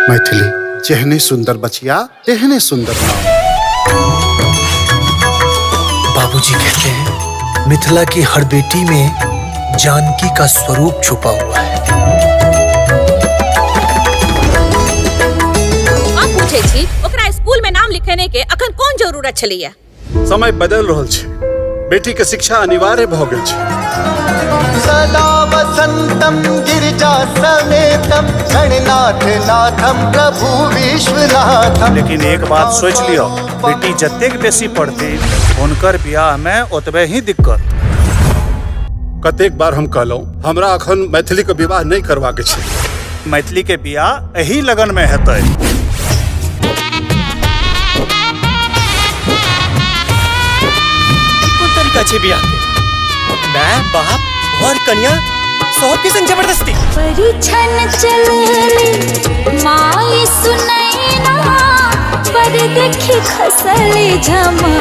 मैथिली जेहने सुंदर बचिया तेहने सुंदर नाम। बाबूजी कहते हैं मिथिला की हर बेटी में जानकी का स्वरूप छुपा हुआ है। हम पूछे छी ओकरा स्कूल में नाम लिखेने के अखन कोन जरूरत छलैया? समय बदल रहल छै, बेटी के शिक्षा अनिवार्य भ गेल छै। सदा वसंतम गिरिजा समेतम गणनाथ नाथम प्रभु विश्वनाथम। लेकिन एक बात सोच लियो, बेटी जतेक बेसी पढ़ती हुनकर बियाह में ओतबे ही दिक्कत। कतेक बार हम कहलहुं हमरा अखन मैथिली के विवाह नहीं करवा के छै। मैथिली के बियाह एही लगन में हेतै। कोन तरीका छै बियाह के? माय बाप और कन्या सबके संग जबरदस्ती। परिछन चलली माई सुनैना पर देखी खसली झमा।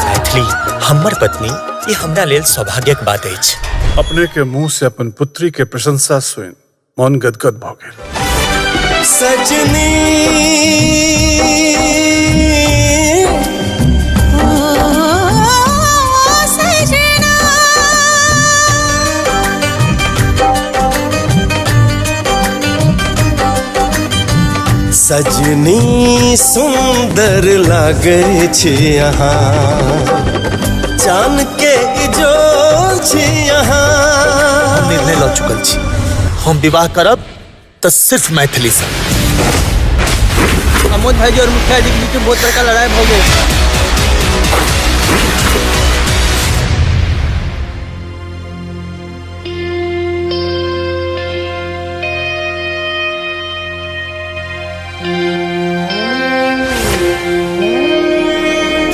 मैथिली हमर पत्नी ये हमरा लेल सौभाग्यक बात अछि। अपने के मुंह से अपन पुत्री के प्रशंसा सुन मन गदगद भ गेल। सजनी सजनी सुंदर लागे छी अहाँ, चान के इजोर छी अहाँ। हम निर्णय ल चुकल छी, हम विवाह करब त सिर्फ मैथिली से। अमोद भाई जी और मुखिया जी के बीच में बहुत बड़का लड़ाई हो गई।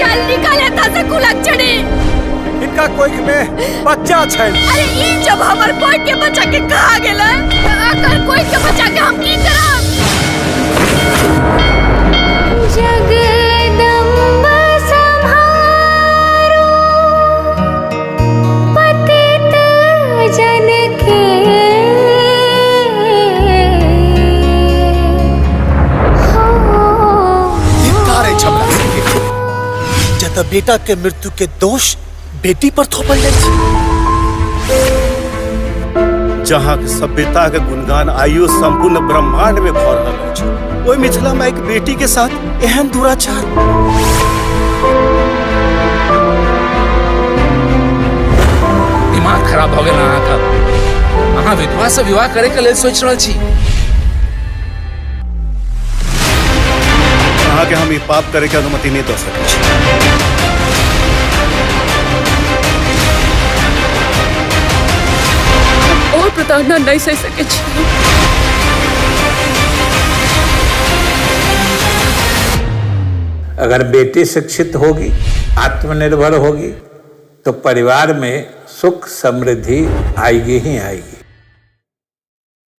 चल निकल एतऽ से कुलक्षणी। इनका कोख में बच्चा छै। अरे ई जब हमर कोख के बच्चा के कहा गेलै त अकर कोख के बच्चा के हम की करब? जगदम्ब सम्हारो पतित जन के। धिक्कार अछि हमरा सबके, जतऽ बेटा के मृत्यु के दोष बेटी पर थोपल जाइ छै। जहाँ के सभ्यता के गुणगान आइयो संपूर्ण ब्रह्मांड में भऽ रहल अछि, ओहि मिथिला में एक बेटी के साथ एहन दुराचार। दिमाग खराब भऽ गेल अहाँके। अहाँ विधवा से विवाह करे के लेल सोचि रहल छी? अहाँ के हम ई पाप करे के अनुमति नहीं दऽ सकै छी। और प्रताड़ना नहीं सह सके छी। अगर बेटी शिक्षित होगी, आत्मनिर्भर होगी तो परिवार में सुख समृद्धि आएगी ही आएगी।